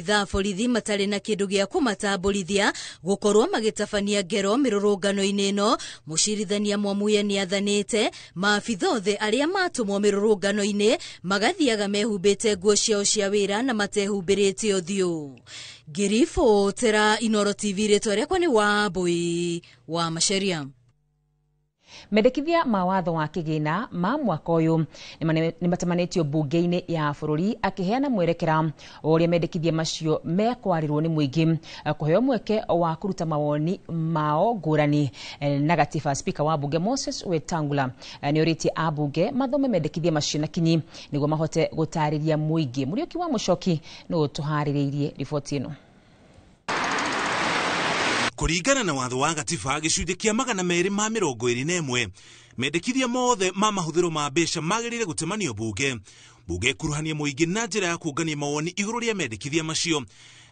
Maabitha a borithi matarĩ na kĩndũ gĩa kũmatambũrithia gũkorwo magĩtabania ngero mĩrũrũngano-inĩ ĩno. Mũcirithania Mwamuye nĩathanĩte maabitha othe arĩa matũmwo mĩrũrũngano-inĩ magathiaga mehumbĩte nguo ciao cia wĩra na matehumbĩrĩte ũthiũ. Ngĩribotera Inooro TV, rĩtwa rĩakwa nĩ Wambui wa Macharia. Mendekithia ma watho wa kĩgĩna ma mwaka ũyũ nĩmatamanĩtio mbunge-inĩ ya bũrũri akĩheana mwerekera wa ũrĩa mendekithia macio mekwarĩrwo nĩ mũingĩ kũheo mweke wa kũruta mawoni mao ngũrani na gatiba. Speaker wa mbunge Moses Wetangula nĩorĩtie ambunge mathome mendekithia macio na kinyi nĩguo mahote gũtarĩria mũingĩ. Mũriũki wa Mũcoki nĩwe ũtũharĩrĩirie riboti ĩno. Kũringana na watho wa gatiba gĩcunjĩ kĩa 221, mendekithia mothe ma mahũthĩro ma mbeca magĩrĩire gũtemanio bunge. Bunge ĩkuruhanie mũingĩ na njĩra ya kũngania mawoni igũrũ rĩa mendekithia macio,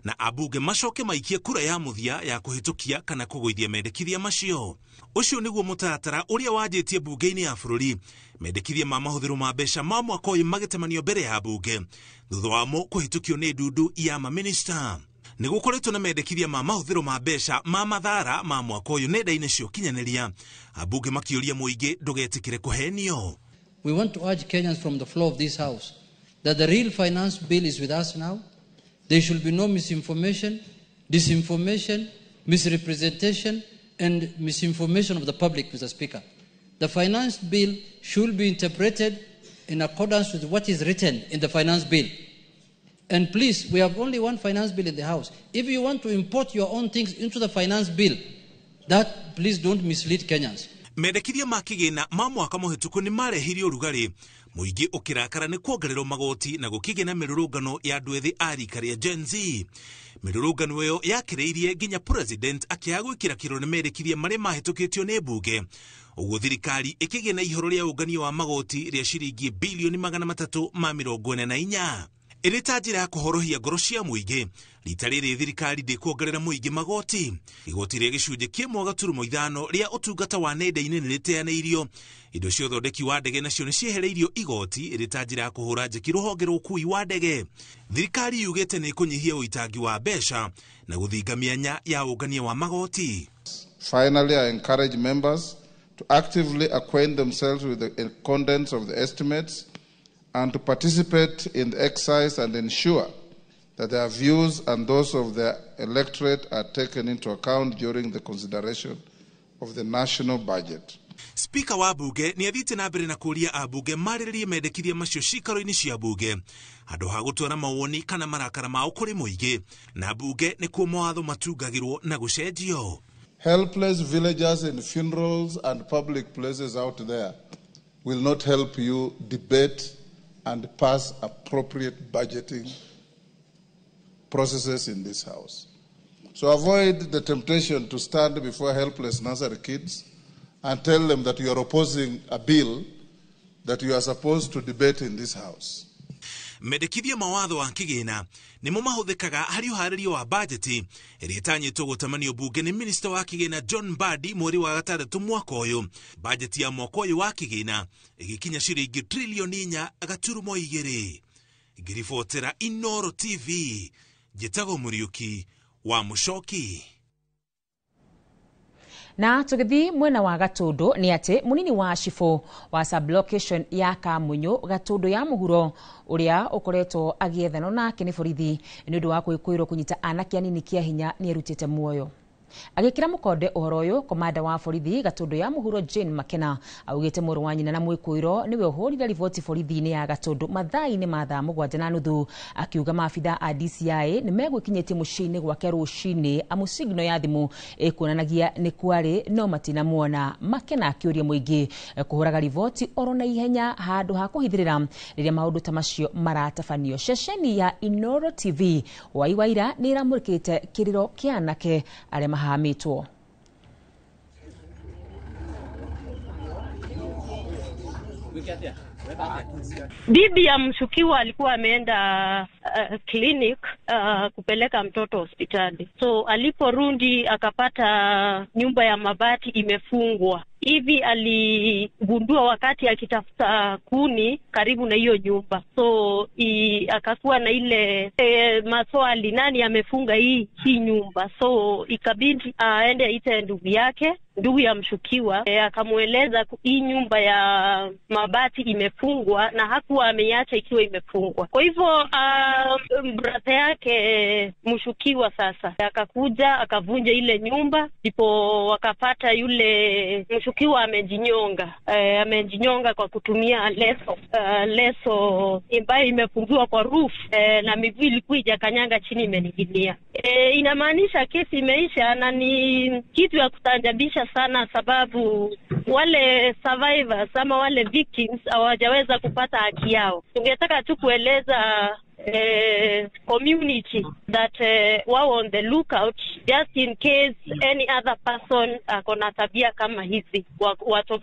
na ambunge macoke maikie kura ya mũthia ya kũhĩtũkia kana kũgũithia mendekithia macio. Ũcio nĩguo mũtaratara ũrĩa wanjĩtie bunge-inĩ ya bũrũri. Mendekithia ma mahũthĩro ma mbeca ma mwaka ũyũ magĩtemanio mbere ya bunge, thutha wamo kũhĩtũkio nĩ ndundu ya mamĩnĩsta. Nĩ gũkoretwo na mendekithia ma mahũthĩro ma mbeca ma mathara ma mwaka ũyũ nenda-inĩ cia ũkinyanĩria, ambunge makĩũria mũingĩ ndũgetĩkĩre kũhenio. We want to urge Kenyans from the floor of this house that the real finance bill is with us now. There should be no misinformation, disinformation, misrepresentation, and misinformation of the public, Mr. Speaker. The finance bill should be interpreted in accordance with what is written in the finance bill. And please, we have only one finance bill in the house. If you want to import your own things into the finance bill, that please don't mislead Kenyans. Mendekithia ma kĩgĩna ma mwaka mũhĩtũku nĩ marehirie ũrugarĩ, mũingĩ ũkĩrakara nĩ kuongererwo magoti na gũkĩgĩa na mĩrũrũngano ya andũ ethĩ a rika rĩa Gen Z. Mĩrũrũngano ĩyo yakĩrĩirie nginya president akĩaga gwĩkĩra kĩro nĩ mendekithia marĩa mahĩtũkĩtio nĩ mbunge. Ũguo thirikari ĩkĩgĩa na ihoro rĩa ũngania wa magoti rĩa ciringi bilioni 344. Ĩrĩ ta njĩra ya kũhorohia ngoro cia mũingĩ, rita rĩrĩ thirikari ndĩkuongerera mũingĩ magoti. Igoti rĩa gĩcunjĩ kĩa 1.5 rĩa ũtungata wa nenda-inĩ nĩ rĩteanĩirio. Indo cia ũthondeki wa ndege nacio nĩ ciehereirio igoti ĩrĩ ta njĩra ya kũhũra njeki rũhonge rwa ũkui wa ndege. Thirikari yugĩte nĩ ĩkũnyihia ũitangi wa mbeca na gũthinga mĩanya ya ũngania wa magoti. Finally, I encourage members to actively acquaint themselves with the contents of the estimates and to participate in the exercise and ensure that their views and those of their electorate are taken into account during the consideration of the national budget. Speaker wa bunge nĩ athiĩte na mbere na kũũria ambunge marĩrĩrie mendekithia macio cikaro-inĩ cia bunge handũ ha gũtwara mawoni kana marakara mao kũrĩ mũingĩ, na bunge nĩkuo mawatho matungagĩrwo na gũcenjio. Helpless villagers in funerals and public places out there will not help you debate and pass appropriate budgeting processes in this house. So avoid the temptation to stand before helpless nursery kids and tell them that you are opposing a bill that you are supposed to debate in this house. Mendekithia mawatho wa kĩgĩna nĩmo mahũthĩkaga harĩ ũharĩria wa bajeti ĩrĩa ĩtanyĩtwo gũtamanio bunge nĩ minista wa kĩgĩna John Mbadi mweri wa gatandatũ mwaka ũyũ. Bajeti ya mwaka ũyũ wa kĩgĩna ĩgĩkinya ciringi trilioni 4.2. Ngĩribotera Inooro TV, njĩtagwo Mũriũki wa Mũcoki. Na tũgĩthiĩ mwena wa Gatũndũ nĩ atĩ mũnini wa cibũ wa sublocation ya Kamunyũ Gatũndũ ya mũhuro ũrĩa ũkoretwo agĩethanwo nake nĩ borithi nĩ ũndũ wa kwĩkwĩrwo kũnyita anake anini kĩa hinya nĩ erutĩte muoyo. Agĩkĩra mũkonde ũhoro ũyũ, komanda wa borithi Gatũndũ ya mũhuro Jane Makena augĩte mũrũ wa nyina na mwĩkũĩro nĩwe ũhũrire riboti borithi-inĩ ya Gatũndũ mathaa-inĩ ma thaa 7:30, akiuga maabitha a DCI nĩ megwĩkinyĩtie mũciĩ-inĩ gwake rũcinĩ amu signal ya thimũ ĩkuonanagia nĩ kwarĩ no matinamuona. Makena akĩũria mũingĩ kũhũraga riboti oro na ihenya handũ ha kũhithĩrĩra rĩrĩa maũndũ ta macio maratabanio. Ceceni ya Inooro TV Waiwaira nĩ ĩramũrĩkĩte kĩrĩro kĩa anake arĩa mahamitwo. Bibi ya mshukiwa alikuwa ameenda clinic kupeleka mtoto hospitali. So aliporudi akapata nyumba ya mabati imefungwa. Hivi aligundua wakati akitafuta kuni karibu na hiyo nyumba, so akakuwa na ile maswali, nani amefunga hii nyumba? So ikabidi aende aite ndugu yake, ndugu ya mshukiwa, akamueleza hii nyumba ya mabati imefungwa na hakuwa ameiacha ikiwa imefungwa. Kwa hivyo brother yake mshukiwa sasa akakuja akavunja ile nyumba, ndipo wakapata yule mshukiwa amejinyonga. Amejinyonga kwa kutumia leso, leso ambayo imefungiwa kwa roof, na miguu ilikuwa ijakanyanga chini, imening'inia. Inamaanisha kesi imeisha, na ni kitu ya kustaajabisha sana, sababu wale survivors ama wale victims hawajaweza kupata haki yao. Tungetaka tu kueleza community that wao on the lookout just in case any other person akona tabia kama hizi,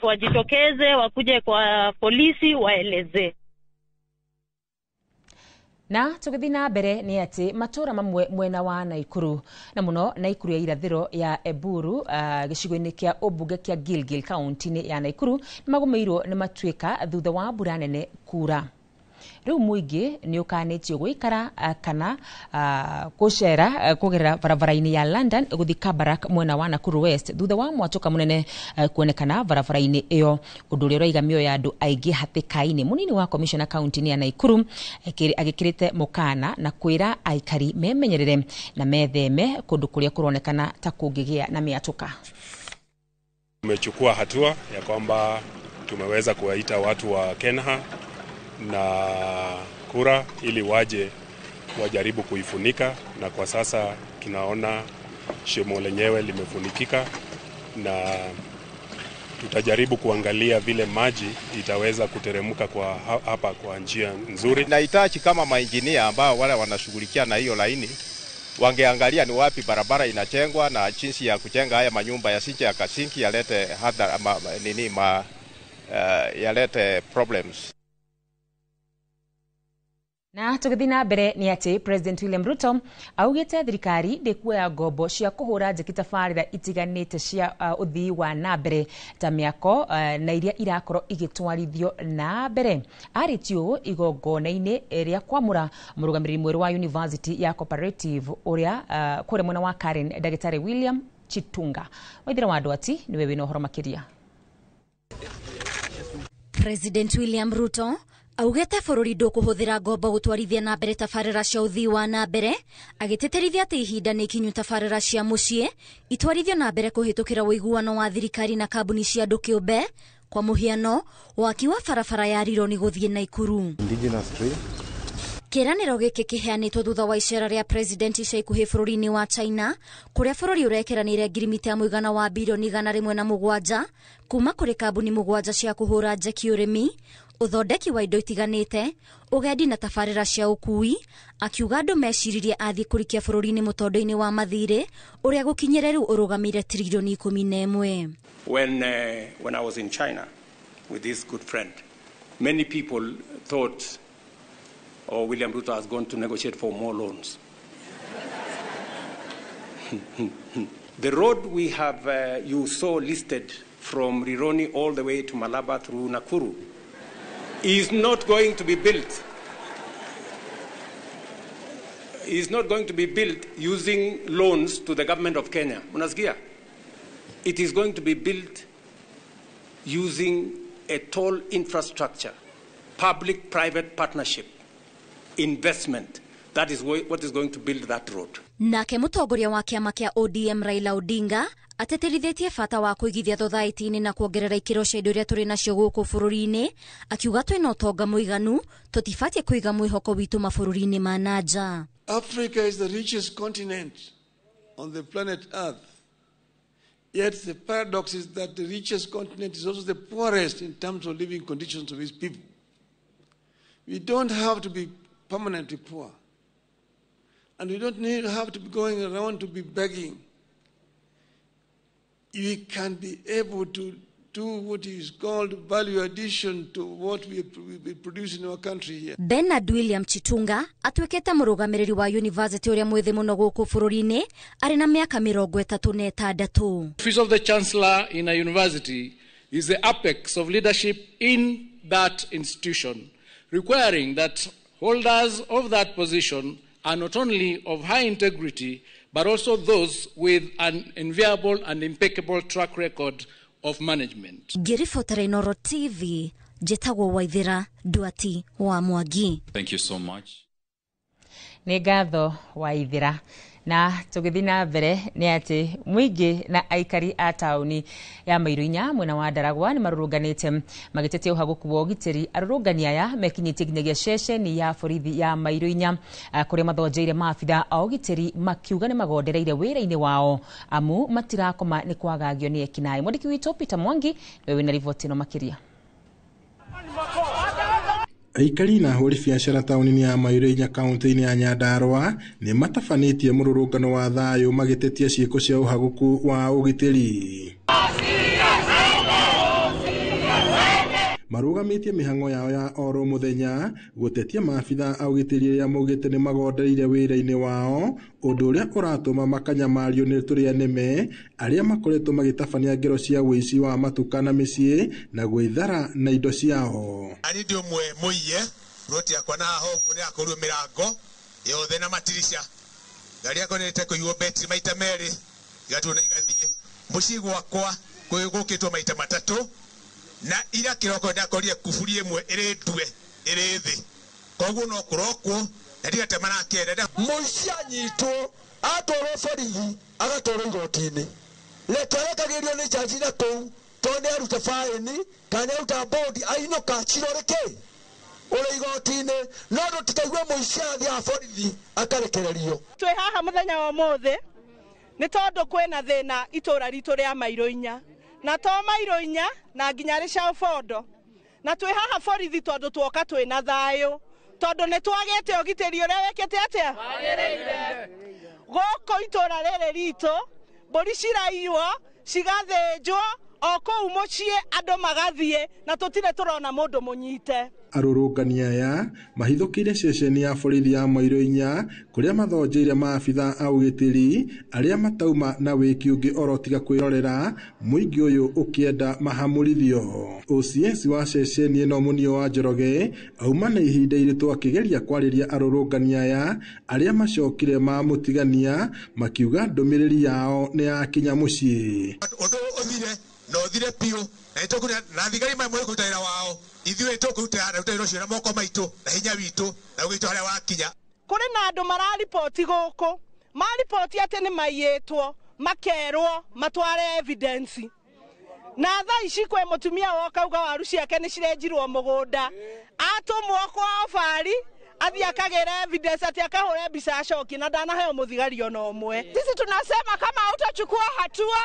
wajitokeze, wakuje kwa polisi waeleze. Na tũgĩthiĩ na mbere nĩ atĩ matũra mamwe mwena wa Naikuru na mũno Naikuru ya irathĩro ya Eburu, gĩcigo-inĩ kĩa ũmbunge kĩa Gilgil kaunti-inĩ ya Naikuru nĩ magũmĩirwo nĩ matuĩka thutha wa mbura nene kura. Rĩu mũingĩ nĩ ũkanĩtio gũikara kana gũcera kũgerera barabara-inĩ ya London gũthiĩ Kabarak mwena wa Nakuru West thutha wa mwatũka mũnene kuonekana barabara-inĩ ĩyo, ũndũ ũrĩa ũraiga mĩoyo ya andũ aingĩ hatĩka-inĩ. Mũnini wa komishona kaunti-inĩ ya Naikuru agĩkĩrĩte mũkana na kwĩra aikari memenyerere na metheme kũndũ kũrĩa kũronekana ta kũngĩgĩa na mĩatũka. Tumechukua hatua ya kwamba tumeweza kuwaita watu wa Kenha na Kura ili waje wajaribu kuifunika, na kwa sasa tunaona shimo lenyewe limefunikika, na tutajaribu kuangalia vile maji itaweza kuteremka kwa hapa kwa njia nzuri. Nahitaji kama mainjinia ambao wale wanashughulikia na hiyo laini wangeangalia ni wapi barabara inajengwa na jinsi ya kujenga haya manyumba yasije yakasinki yalete hadhara yalete problems. Na tũgĩthiĩ na mbere nĩ atĩ President William Ruto augĩte thirikari ndĩkuoya ngombo cia kũhũra njeki tabarĩra itiganĩte cia ũthii wa na mbere ta mĩako na iria irakorwo igĩtwarithio na mbere. Arĩtie ũũ igongona-inĩ rĩa kwamũra mũrũgamĩrĩri mwerũ wa University ya Cooperative ũrĩa kũrĩa mwena wa Karen, Ndagĩtarĩ William Chitunga. Waithira wa Ndwati nĩwe wĩna ũhoro makĩria. President William Ruto augĩte bũrũri ndũkũhũthĩra ngombo gũtwarithia na mbere tabarĩra cia ũthii wa na mbere, agĩtĩtĩrithia atĩ ihinda nĩ ikinyu tabarĩra cia mũciĩ itwarithio na mbere kũhĩtũkĩra ũiguano wa thirikari na kambuni cia andũ kĩũmbe, kwa mũhiano waki wa barabara ya Rironi gũthiĩ Naikuru. Kĩranĩro gĩkĩ kĩheanĩtwo thutha wa icera rĩa president ica ikuhĩ bũrũri-inĩ wa China, kũrĩa bũrũri ũrekeranĩire ngirimiti ya mũigana wa birioni 107 kuma kũrĩ kambuni 7 cia kũhũra njeki ũrĩmi, ũthondeki wa indo itiganĩte, ũgendi na tabarĩra cia ũkui, akiuga andũ meciririe athiĩ kũrikia bũrũri-inĩ mũtondo-inĩ wa mathirĩ ũrĩa gũkinyĩra rĩu ũrũgamĩire tiririoni 11. When I was in China with this good friend, many people thought, oh, William Ruto has gone to negotiate for more loans. The road we have, you saw listed from Rironi all the way to Malaba through Nakuru, is not going to be built. Is not going to be built using loans to the government of Kenya. Unasikia? It is going to be built using a toll infrastructure, public-private partnership, investment. That is what is going to build that road. Nake mũtongoria wa kĩama kĩa ODM Raila Odinga atĩtĩrithĩtie bata wa kũigithia thothaitĩ-inĩ na kuongerera ikĩro cia indo iria tũrĩ nacio gũkũ bũrũri-inĩ, akiuga twĩna ũtonga mũiganu, tũtibatiĩ kũiga mwĩhoko witũ mabũrũri-inĩ ma na nja. Africa is the richest continent on the planet Earth. Yet the paradox is that the richest continent is also the poorest in terms of living conditions of its people. We don't have to be permanently poor. And we don't need to have to be going around to be begging. We can be able to do what is called value addition to what we produce in our country here. Bernard William Chitunga atuĩkĩte mũrũgamĩrĩri wa university ũrĩa mwĩthĩ mũno gũkũ bũrũri-inĩ arĩ na mĩaka 36. Office of the Chancellor in a university is the apex of leadership in that institution, requiring that holders of that position are not only of high integrity, but also those with an enviable and impeccable track record of management. Ngĩribotera Inooro TV, njĩtagwo Waithĩra Nduati wa Mwangi. Thank you so much. Nĩ ngatho Waithĩra. Na tũgĩthiĩ na mbere nĩ atĩ mũingĩ na aikari a taũni ya Mairũ inya mwena wa Ndaragwa nĩ marũrũnganĩte magĩtetia ũhagũku wa ũgitĩri. Arũrũngani aya mekinyĩtie nginyagia ceceni ya borithi ya Mairũ inya kũrĩa mathonjeire maabitha a ũgitĩri makiuga nĩ magondereire wĩra-inĩ wao amu matirakoma nĩ kwagagio nĩ ekinaĩ. Mwandĩki witũ Peter Mwangi nĩwe wĩna riboti ĩno makĩria. Aikari na ahũri biacara taũni-inĩ ya Mairũ inya kaunti-inĩ ya Nyandarua nĩ matabanĩtie mũrũrũngano wa thayũ magĩtetia ciĩko cia ũhagũku wa ũgitĩri. Marũgamĩtie mĩhang'o yao ya oro mũthenya gũtetia maabitha a ũgitĩri arĩa maugĩte nĩ magondereire wĩra-inĩ wao, ũndũ ũrĩa ũratũma makanyamario nĩ tũrĩa nĩme arĩa makoretwo magĩtabania ngero cia ũici wa matuka na mĩciĩ na gwĩthara na indo ciao. Ani ndi ũmwe mũiye roti yakwa na haha ũguo nĩrakorirwo mĩrango yothe na matirisha, ngari yakwa nĩrĩte kũiywo betri maita merĩ igatuo na igathiĩ mũciĩ gwakwa gũkĩtwo maita matatũ na ira kĩroko ndakorire kuburi ĩmwe ĩrĩ ndue ĩrĩ thĩ, koguo no kũrokwo na ndigate marakenda. Mũici anyitwo atwarwo borithi agatwarwo igoti-inĩ, reke arekagĩrio nĩ jaji na kũu tondũ nĩ aruta baĩni kana nĩ aruta bũndi ainũka cirore kĩ ũrĩ igoti-inĩ, no tũtikaigue mũici athiaga borithi akarekererio. Twĩ haha mũthenya wa ũmũthĩ nĩ tondũ kwĩna thĩna itũra ritũ rĩa Mairũ inya, na to Mairũ inya na nginya rĩcaũ bondo, na twĩ haha borithi tondũ tuoka twĩna thayũ, tondũ nĩ twagĩte ũgitĩri ũrĩa wĩkĩte atĩa gũkũ itũra rĩrĩ ritũ. Mbũri ciraiywo cigathĩnjwo o kũu mũciĩ andũ magathiĩ na tũtirĩ tũrona mũndũ mũnyite. Arũrũngani aya mahithũkĩire ceceni ya borithi ya Mairũ inya kũrĩa mathonjeire maabitha a ũgitĩri arĩa matauma na wĩki ũngĩ oro tiga kwĩrorera mũingĩ ũyũ ũkĩenda mahamũrithio. OCS wa ceceni ĩno Mũnio wa Njoroge auma na ihinda iritũ akĩgeria kwarĩria arũrũngani aya arĩa macokire mamũtigania makiuga ndũmĩrĩri yao nĩ yakinya mũciĩ. Ũndũ ũthire na ũthire biũ na nĩtũkũruta na thigari mamwe kũruta wĩra wao, ithuĩ tũkũruta wĩra ũcio na moko maitũ na hinya witũ na ũgitũ harĩa wakinya. Kũrĩ na andũ marariboti gũkũ, mariboti atĩ nĩ maiyĩtwo makerwo matware evidence, na thaa ici kwĩ mũtumia woka uga waru ciake nĩ cirenjirwo mũgũnda, atũmwo kwa obari athiĩ akagĩra evidence atĩ akahũre mbica acokie na ndanaheo mũthigari ona ũmwe. Sisi tunasema kama hautachukua hatua,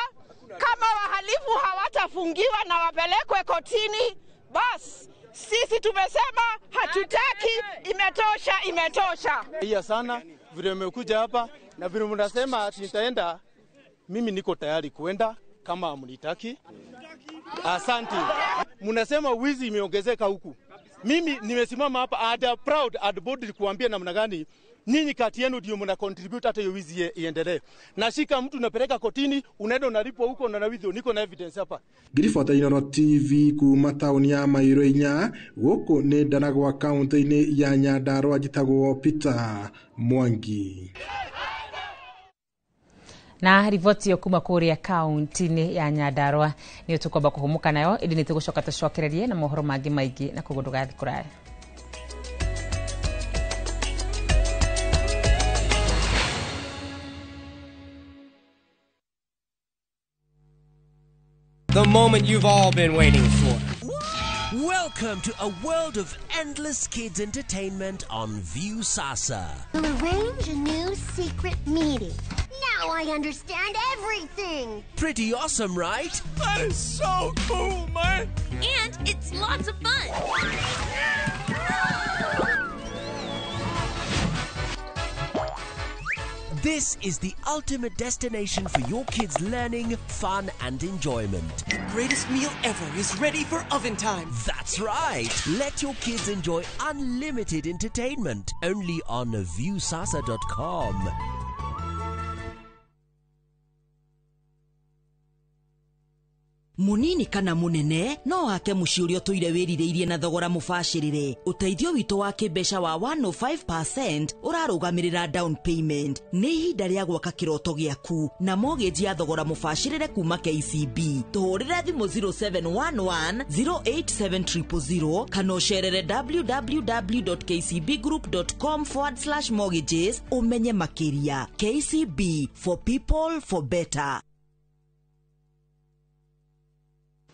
kama wahalifu hawatafungiwa na wapelekwe kotini, bas sisi tumesema hatutaki, imetosha, imetosha. Iya sana vile mmekuja hapa na vile mnasema ati nitaenda, mimi niko tayari kuenda kama hamnitaki. Asante. Mnasema wizi imeongezeka huku. Mimi nimesimama hapa and proud and boldly kuambia namna gani nyinyi kati yenu ndio mna contribute hata hiyo wizi iendelee. Nashika mtu napeleka kotini, unaenda unalipwa huko na nawidhi, niko na evidence hapa. Ngiribota Inooro TV kuma taũni ya Mairũ inya gũkũ nĩ Ndaragwa kaunti-inĩ ya Nyandarua, njĩtagwo Peter Mwangi. Na riboti yo kuma kuria kaunti-inĩ ya Nyandarua nĩyo tũkwamba kũhũmũka nayo, ĩndĩ nĩ tũgũcoka tũcokererie na mohoro mangĩ maingĩ na koguo ndũgathiĩ kũraya. The moment you've all been waiting for. Welcome to a world of endless kids entertainment on Viusasa. We'll arrange a new secret meeting. Now I understand everything. Pretty awesome, right? That is so cool, man. And it's lots of fun. This is the ultimate destination for your kids' learning, fun, and enjoyment. The greatest meal ever is ready for oven time. That's right. Let your kids enjoy unlimited entertainment only on Viusasa.com. Munini kana munene no wake muciĩ ũrĩa ũtũire wĩrirĩirie na thogora mũbacĩrĩre. Ũteithio witũ wa kĩmbeca wa 105% ũrarũgamĩrĩra down payment. Nĩ ihinda rĩa gwaka kĩroto gĩaku na mortgage ya thogora mũbacĩrĩre kuma KCB. Tũhũrĩre thimũ 0711 087 kana ũcerere www.kcbgroup.com/mortgages ũmenye makĩria. KCB, for people for better.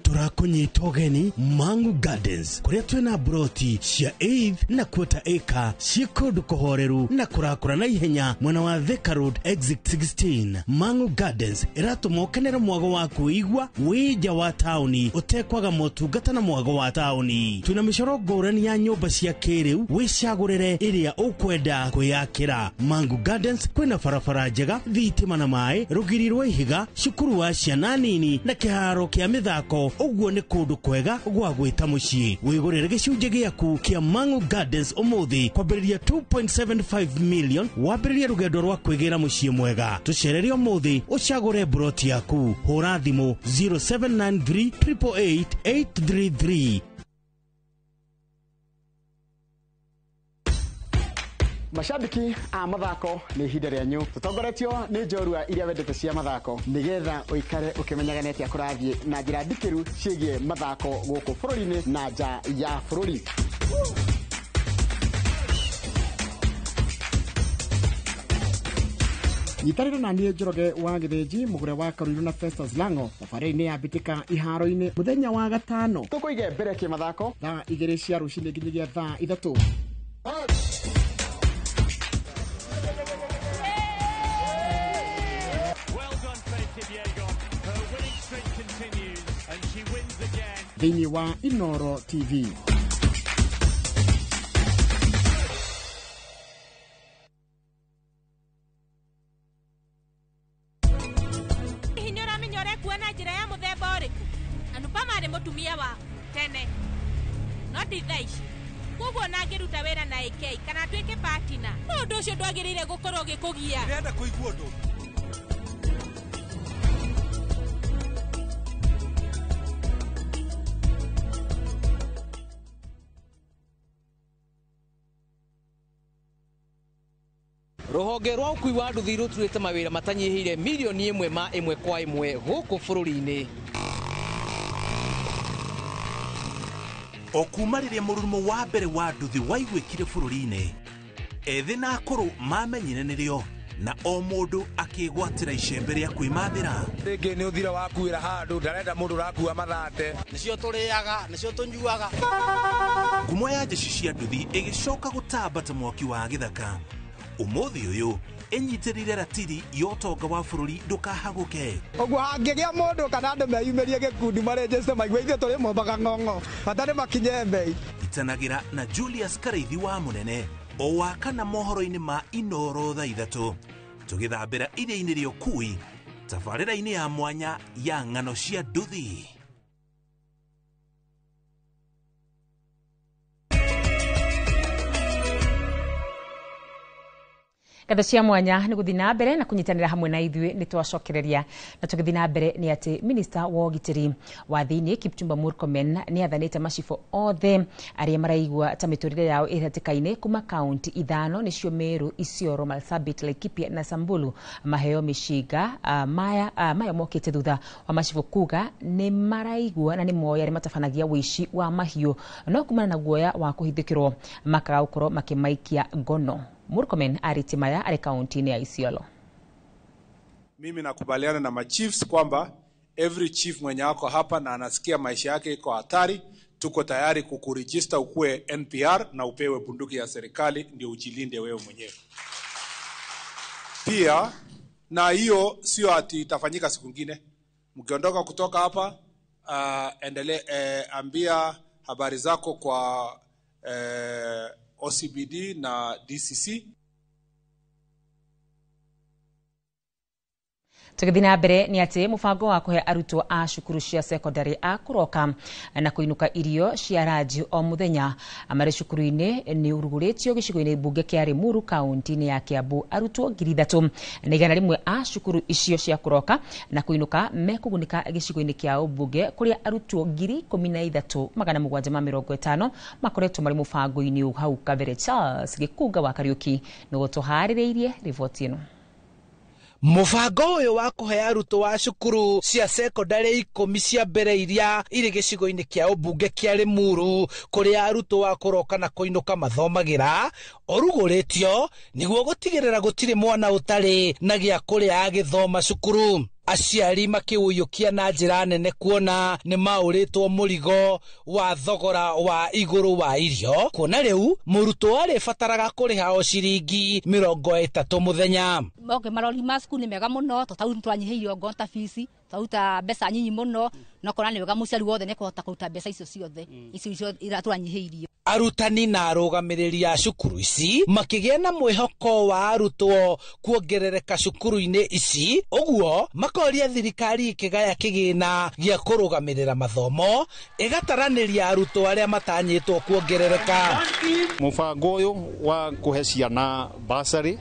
Tũrakũnyita ũgeni Mangu Gardens kũrĩa twĩna broti cia eighth na quarter acre ciĩ kũndũ kũhoreru na kũrakũra na ihenya mwena wa Thika Road exit 16. Mangu Gardens ĩratũma ũkenere mwago wa kwĩigua wĩ nja wa taũni ũtekwaga motungata na mwago wa taũni. Twĩna mĩcoro ngũrani ya nyũmba cia kĩrĩu, wĩcagũrĩre ĩrĩa ũkwenda kwĩyakĩra. Mangu Gardens kwĩna barabara njega, thitima na maĩ, rũgiri rwa ihiga, cukuru wa ciana nini na kĩharo kĩa mĩthako. Ũguo nĩ kũndũ kwega gwa gwĩta mũciĩ. Wĩgũrĩre gĩcunjĩ gĩaku kĩa Mangu Gardens ũmũthĩ kwambĩrĩria 2.75 million, wambĩrĩrie rũgendo rwa kwĩgĩra mũciĩ mwega. Tũcerere ũmũthĩ ũcagũre broti yaku. Hũra thimũ 0793 888 833. Mashabiki a mathako, nĩ ihinda rĩanyu. Tũtongoretio nĩ njorua iria wendete cia mathako, nĩgetha ũikare ũkĩmenyaga nĩ atĩa kũrathiĩ na njĩra ndikĩru ciĩgiĩ mathako gũkũ bũrũri-inĩ na nja ya bũrũri. Nyitanĩra na niĩ Njoroge wa Gĩthĩnji, mũgũre wa Karuiru na Festus Lango thabarĩ-inĩ ya mbĩtĩka iharo-inĩ mũthenya wa gatano. Tũkũige mbere kĩmathako thaa 2 cia rũcinĩ nginyagia thaa 3. Thĩinĩ wa Inoro TV. Hihi nĩ ũramenya ũrekua na njĩra ya mũthemba ũrĩkũ? Anupama arĩ mũtumia waku tene, no ti thaa ici. Koguo ona angĩruta wĩra na AK kana atuĩke partner, no ũndũ ũcio ndwagĩrĩire gũkorwo ũgĩkũgia. Ndĩrenda kũigua ũndũ. Rũhonge rwa ũkui wa nduthi rũturĩte mawĩra matanyihĩire mirioni 1 ma 1 kwa 1 gũkũ bũrũri-inĩ. O kuma rĩrĩa mũrurumo wa mbere wa nduthi waiguĩkire bũrũri-inĩ, ethĩ na akũrũ mamenyire nĩrĩo na o mũndũ akĩgwatĩra icembe rĩa kwĩmathĩra. Rĩngĩ nĩ ũthira wakuĩra handũ, ndarenda mũndũ ũrakua mathate. Nĩcio tũrĩaga, nĩcio tũnyuaga. Ngumo ya njeci cia nduthi ĩgĩcoka gũtamba ta mwaki wa gĩthaka. Ũmũthĩ ũyũ ĩnyitĩrĩire ratiri ya ũtonga wa bũrũri ndũkahagũke. Ũguo hangĩgĩa mũndũ kana andũ meyumĩrie gĩkundi marenjeste maigue ithuĩ tũrĩ mombaga ng'ong'o, bata nĩ makinye mbei. Itanagĩra na Julius Karaithi wa Mũnene o wa kana mohoro-inĩ ma Inoro thaa 3, tũgĩthambĩra iria-inĩ rĩa ũkui tabarĩra-inĩ ya mwanya ya ng'ano cia nduthi. Ngatho cia mwanya nĩ gũthiĩ na mbere na kũnyitanĩra hamwe na ithuĩ. Nĩ twacokereria na tũgĩthiĩ na mbere nĩ atĩ minista wa ũgitĩri wa thĩinĩ Kipchumba Murkomen nĩ athanĩte macibũ othe arĩa maraigua ta mĩtũrĩre yao ĩ hatĩka-inĩ kuma kaunti 5 nĩcio Meru, Isiolo, Marsabit, Laikipia na Samburu maheo mĩcinga. Maya mokĩte thutha wa macibũ kuga nĩ maraigua na nĩ moĩ arĩa matabanagia ũici wa mahiũ, no kumana na guoya wa kũhithũkĩrwo makaga gũkorwo makĩmaikia ngono. Murkomen arĩtie maya arĩ kaunti-inĩ ya Isiolo. Mimi nakubaliana na machiefs kwamba every chief mwenye ako hapa na anasikia maisha yake iko hatari, tuko tayari kukuregister ukue NPR na upewe bunduki ya serikali ndio ujilinde wewe mwenyewe. Pia na hiyo sio ati itafanyika siku nyingine. Mkiondoka kutoka hapa, ambia habari zako kwa OCBD na DCC. Tũgĩthiĩ na mbere nĩ atĩ mũbango wa kũhe arutwo a cukuru cia secondary a kũroka na kũinũka irio cia ranji o mũthenya marĩ cukuru-inĩ nĩ ũrugũrĩtio gĩcigo-inĩ mbunge kĩa Limuru kaunti-inĩ ya Kiambu. Arutwo 3,100 a cukuru icio cia kũroka na kũinũka mekũgunĩka gĩcigo-inĩ kĩa ũmbunge kũrĩa arutwo 13,750 makoretwo marĩ mũbango-inĩ ũyũ hau kabere. Charles Gĩkunga wa Kariũki nĩguo tũharĩrĩirie riboti ĩno. Mũbango ũyũ wa kũhe arutwo a cukuru cia sekondari 10 cia mbere iria irĩ gĩcigo-inĩ kĩa ũmbunge kĩa Limuru kũrĩa arutwo a kũroka na kũinũka mathomagĩra ũrugũrĩtio nĩguo gũtigĩrĩra gũtirĩ mwana ũtarĩ na gĩa kũrĩa agĩthoma cukuru. Aciari makĩũiyũkia na njĩra nene kuona nĩ maũrĩtwo mũrigo wa thogora wa igũrũ wa irio, kuona rĩu mũrutwo arĩbataraga kũrĩha o ciringi 30 mũthenya. Okay, marori ma cukuru nĩ mega mũno tondũ twanyihĩirio ngo ta fees, twaruta mbeca nyinyi mũno, no kona nĩ wega mũciari wothe nĩ kũhota kũruta mbeca icio ciothe icio iratwanyihĩirio. Arutani na arũgamĩrĩri a cukuru ici makĩgĩa na mwĩhoko wa arutwo kuongerereka cukuru-inĩ ici, ũguo makoria thirikari ĩkĩgaya kĩgĩna gĩa kũrũgamĩrĩra mathomo ĩgataranĩria arutwo arĩa matanyĩtwo kuongerereka. Mũbango ũyũ wa kũhe ciana bursary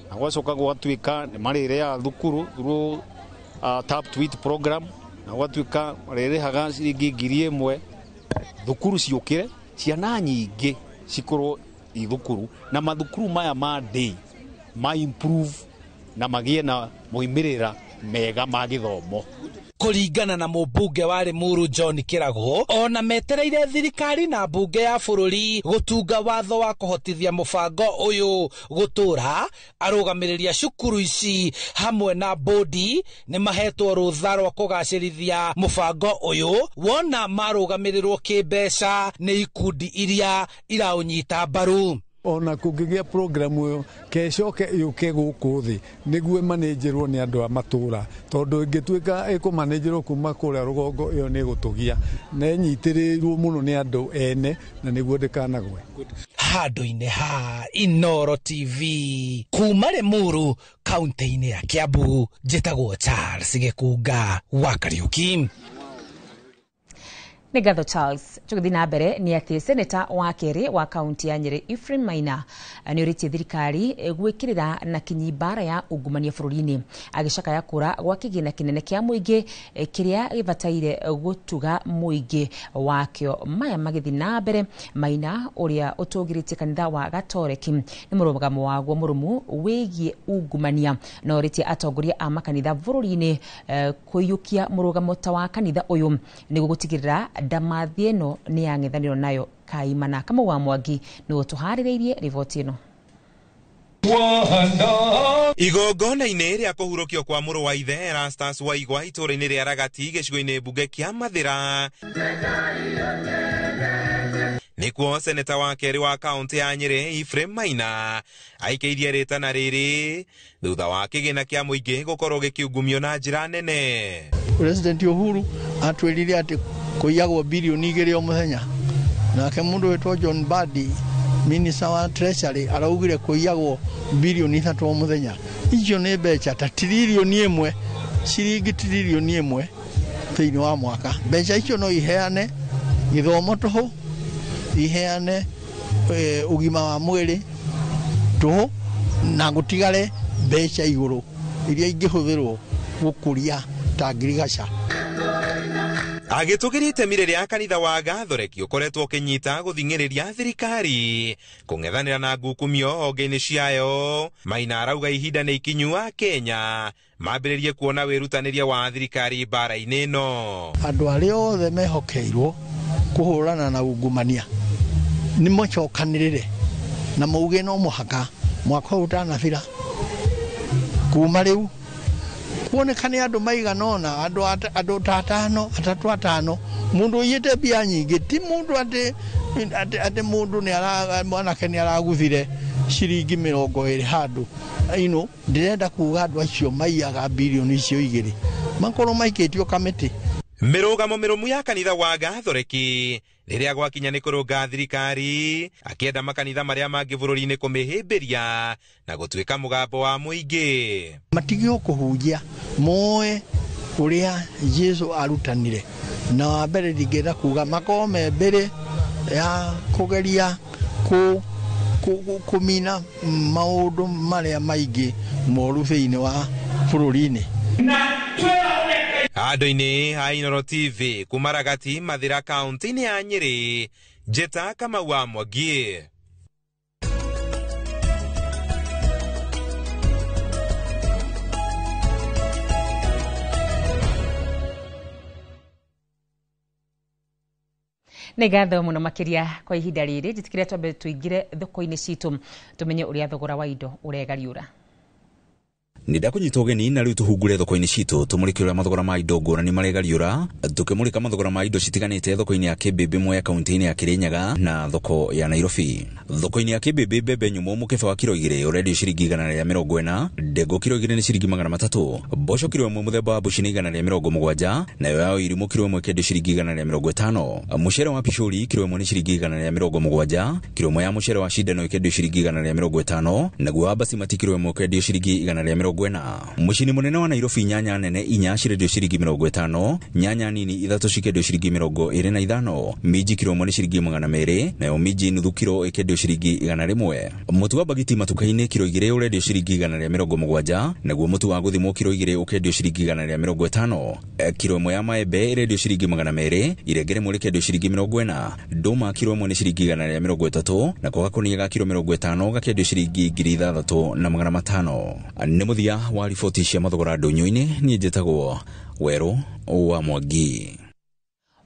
na gwacoka gwatuĩka nĩ marĩrĩaga thukuru through tap to eat program, na gwatuĩka marĩrĩhaga ciringi 1,000 thukuru ciũkĩre ciana nyingĩ cikorwo i thukuru, na mathukuru maya ma day ma improve na magĩe na moimĩrĩra mega ma gĩthomo. Kũringana na mũmbunge wa Limuru John Kĩrago, ona metereire thirikari na mbunge ya bũrũri gũtunga watho wa kũhotithia mũbango ũyũ gũtũra, arũgamĩrĩri a cukuru ici hamwe na bodi nĩ mahetwo rũtha rwa kũgacĩrithia mũbango ũyũ wona marũgamĩrĩrwo kĩmbeca nĩ ikundi iria iraũnyita mbaru. Ona kũngĩgĩa programu ĩyo kecoke yũke gũkũ thĩ nĩguo ĩmanĩnjĩrwo nĩ andũ a matũra, tondũ ĩngĩtuĩka ĩkũmanĩnjĩrwo kuma kũrĩa rũgongo ĩyo nĩ ĩgũtũgia na ĩnyitĩrĩirwo mũno nĩ andũ ene na nĩguo ndĩkanagwe. Handũ-inĩ ha Inooro TV kuma Limuru kaunti-inĩ ya Kiambu, njĩtagwo Charles Gĩkunga wa Kariũki. Nĩ ngatho Charles. Tũgĩthiĩ na mbere nĩ atĩ seneta wa kerĩ wa kaunti ya Nyĩrĩ Ephraim Maina nĩ ũrĩtie thirikari gwĩkĩrĩra na kinyi mbara ya ungumania bũrũri-inĩ, agĩcakaya kũra gwa kĩgĩna kĩnene kĩa mũingĩ kĩrĩa gĩbataire gũtuga mũingĩ wakĩo. Maya magĩthiĩ na mbere, Maina ũrĩa ũtũgĩrĩtie kanitha wa Gatoreki nĩ mũrũgamo waguo mũrũmu wĩgiĩ ungumania, na ũrĩtie atongoria a makanitha bũrũri-inĩ kũiyũkia mũrũgamo ta wa kanitha ũyũ nĩguo gũtigĩrĩra ndamathi ĩno nĩ yang'ethanĩrwo nayo kaimana. Kamau wa Mwangi nĩwe tũharĩrĩirie riboti ĩno. Igongona-inĩ rĩa kũhurũkio kwa mũrũ wa ithe Erastus Waigwa itũũra-inĩ rĩa Ragati gĩcigo-inĩ mbunge kĩa Mathĩra nĩkuo seneta wa kerĩ wa kaunti ya Nyĩrĩ Ephraim Maina aikĩirie rĩtana rĩrĩ thutha wa kĩgĩna kĩa mũingĩ gũkorwo gĩkiungumio na njĩra nene. President Uhuru atwĩrire atĩ kũiyagwo bilioni 2 o mũthenya, nake mũndũ wĩtwo John Mbadi minister wa Treasury araugire kũiyagwo bilioni 3 o mũthenya. Icio nĩ mbeca ta tiririoni 1, ciringi tiririoni 1 thĩinĩ wa mwaka. Mbeca icio no iheane gĩthomo tũhũ, iheane ũgima wa mwĩrĩ tũhũ, na gũtigare mbeca igũrũ iria ingĩhũthĩrwo gũkũria ta ngirigaca. Agĩtũgĩria itemi rĩrĩa kanitha wa Gathoreki ũkoretwo ũkĩnyita gũthing'ĩrĩria thirikari kũng'ethanĩra na ngukumio honge-inĩ ciayo, Maina arauga ihinda nĩ ikinyu a Kenya mambĩrĩrie kuona wĩrutanĩria wa thirikari mbara-inĩ ĩno. Andũ arĩa othe mehokeirwo kũhũrana na ungumania nĩ macokanĩrĩre na mauge no mũhaka mwaka ũyũ ũtanathira kuma rĩu kuonekane andũ maigana ũna, andũ ta atano, atatũ atano, mũndũ ũiyĩte mbia nyingĩ, ti mũndũ atĩ mũndũ nĩ mwanake nĩ araguthire ciringi 20 handũ. Ino ndĩrenda kuga andũ acio maiyaga bilioni icio 2 makorwo maikĩtio kamĩtĩ. Mĩrũgamo mĩrũmu ya kanitha wa Gathoreki rĩrĩa gwakinya nĩ kũrũnga thirikari, akĩenda makanitha marĩa mangĩ bũrũri-inĩ kũmĩhĩmbĩria na gũtuĩka mũgambo wa mũingĩ. Matige kũhunjia moe ũrĩa Jesu arutanire, na wa mbere ndingĩenda kuga makorwo me mbere ya kũgeria kũmina maũndũ marĩa maingĩ moru thĩinĩ wa bũrũri-inĩ. Andũ-inĩ a Inooro TV kuma Ragati, Mathira, kaunti-inĩ ya Nyĩrĩ, Njĩta Kamau wa Mwangi. Nĩ ngatho mũno makĩria kwa ihinda rĩrĩ. Njĩtĩkĩre twambe tũingĩre thoko-inĩ citũ tũmenye ũrĩa thogora wa indo ũregariũra. Nĩ ndakũnyita ũgeni na rĩu tũhungure thoko-inĩ citũ tũmũrĩke ũrĩa mathogora ma indo ngũrani maregariũra, tũkĩmũrĩka mathogora ma indo citiganĩte thoko-inĩ ya Kĩmbĩmbĩ Mwea kaunti-inĩ ya Kĩrĩnyaga na thoko ya Nairobi. Thoko-inĩ ya Kĩmbĩmbĩ mbembe nyũmũ mũkebe wa kiro 2 ũrendio ciringi 140, ndengũ kiro 2 nĩ ciringi 300, mboco kiro 1 mũthemba wa mbuci nĩ 170, nayo ya irimũ kiro 1 ĩkendio ciringi 150, mũcere wa picũri kiro 1 nĩ ciringi 170, kiro 1 ya mũcere wa cindano ĩkendio ciringi 150, naguo wa basimati kiro 1 ũkendio ciringi 140. Mũciĩ-inĩ mũnene wa Nairobi nyanya nene 4 cirendio ciringi 50, nyanya nini 3 cikendio ciringi 25, minji kiro 1 nĩ ciringi 200, nayo minji nuthu kiro ĩkendio ciringi 100. Mũtu wa bagiti matuka-inĩ kiro 2 ũrendio ciringi 170, naguo mũtu wa gũthimwo kiro 2 ũkendio ciringi 150. Kiro 1 ya maembe ĩrendio ciringi 200, irenge rĩmwe rĩkendio ciringi 40, ndũma kiro 1 nĩ ciringi 130, nako gakũnia ga kiro 50 gakendio ciringi 6500. Nĩ mũthia wa riboti cia mathogora ndũnyũ-inĩ. Niĩ njĩtagwo Werũ wa Mwangi.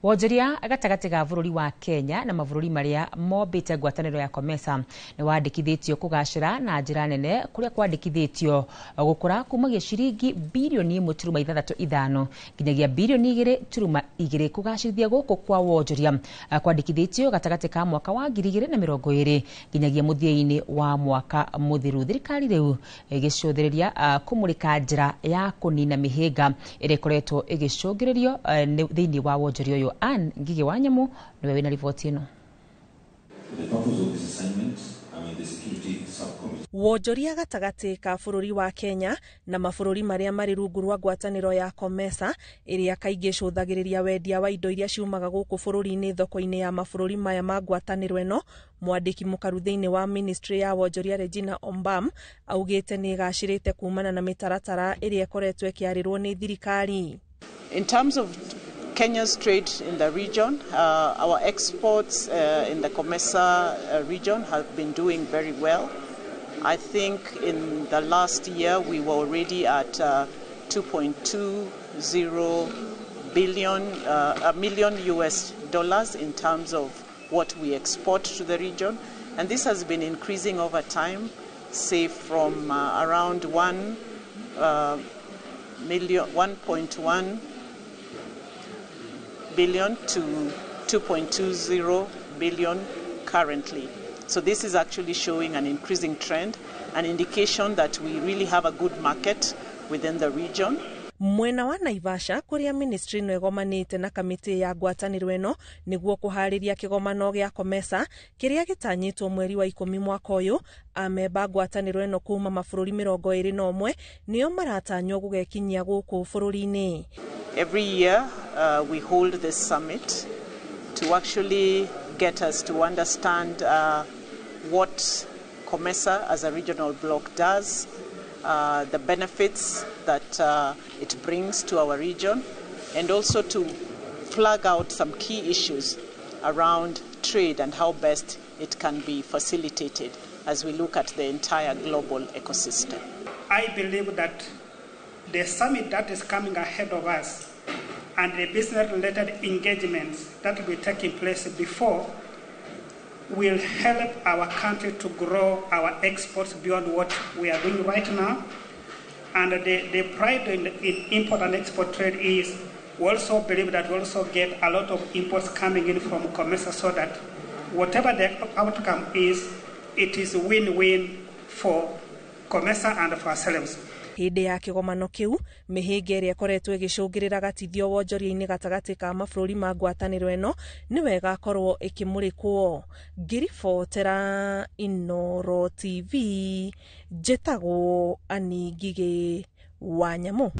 Wonjoria gatagatĩ ga bũrũri wa Kenya na mabũrũri marĩa mombĩte ngwatanĩro ya COMESA nĩ wandĩkithĩtio kũgacĩra na njĩra nene, kũrĩa kwandĩkithĩtio gũkũra kumagia ciringi birioni 1.65 nginyagia birioni 2.2. Kũgacĩrithia gũkũ kwa wonjoria kwandĩkithĩtio gatagatĩ ka mwaka wa 2020 nginyagia mũthia-inĩ wa mwaka mũthiru. Thirikari rĩu ĩgĩcũthĩrĩria kũmũrĩka njĩra ya kũnina mĩhĩnga ĩrĩa ĩkoretwo ĩgĩcũngĩrĩrio thĩinĩ wa wonjoria ũyũ. Ann Ngige wa Nyamu niwe wina riboti ĩno. Wonjoria gatagatĩ ka bũrũri wa Kenya na mabũrũri marĩa marĩ rungu rwa ngwatanĩro ya COMESA ĩrĩa kaingĩ ĩcũthagĩrĩria wendia wa indo iria ciumaga gũkũ bũrũri-inĩ thoko-inĩ ya mabũrũri maya ma ngwatanĩro ĩno, mwandĩki mũkaru thĩinĩ wa ministry ya wonjoria Regina Ombam augĩte nĩ ĩgacĩrĩte kumana na mĩtaratara ĩrĩa ĩkoretwo ĩkĩarĩrwo nĩ thirikari. In terms of Kenya's trade in the region, our exports in the COMESA region have been doing very well. I think in the last year we were already at 2.20 billion million US dollars in terms of what we export to the region, and this has been increasing over time, say from around 1.1 billion to 2.20 billion currently. So this is actually showing an increasing trend, an indication that we really have a good market within the region. Mwena wa Naivasha kuria ministry ĩno ĩgomanĩte na kamĩtĩ ya ngwatanĩro ĩno nĩguo kũharĩria kĩgomano gĩa COMESA kĩrĩa gĩtanyĩtwo mweri wa 10 mwaka ũyũ. Amemba ngwatanĩro ĩno kuma mabũrũri 21 nĩo maratanywo gũgekinyia gũkũ bũrũri-inĩ. Every year we hold this summit to actually get us to understand what COMESA as a regional bloc does, the benefits that it brings to our region, and also to flag out some key issues around trade and how best it can be facilitated as we look at the entire global ecosystem. I believe that the summit that is coming ahead of us and the business-related engagements that will be taking place before will help our country to grow our exports beyond what we are doing right now. And the pride in import and export trade is we also believe that we also get a lot of imports coming in from COMESA, so that whatever the outcome is, it is win-win for COMESA and for ourselves. Hĩndĩ ya kĩgomano kĩu, mĩhĩnga ĩrĩa ĩkoretwo ĩgĩcũngĩrĩra gatithio wonjoria-inĩ gatagatĩ ka mabũrũri ma ngwatanĩro ĩno nĩwe ĩgakorwo ĩkĩmũrĩkwo. Ngĩribotera Inooro TV, njĩtagwo Annie Ngigĩ wa Nyamũ.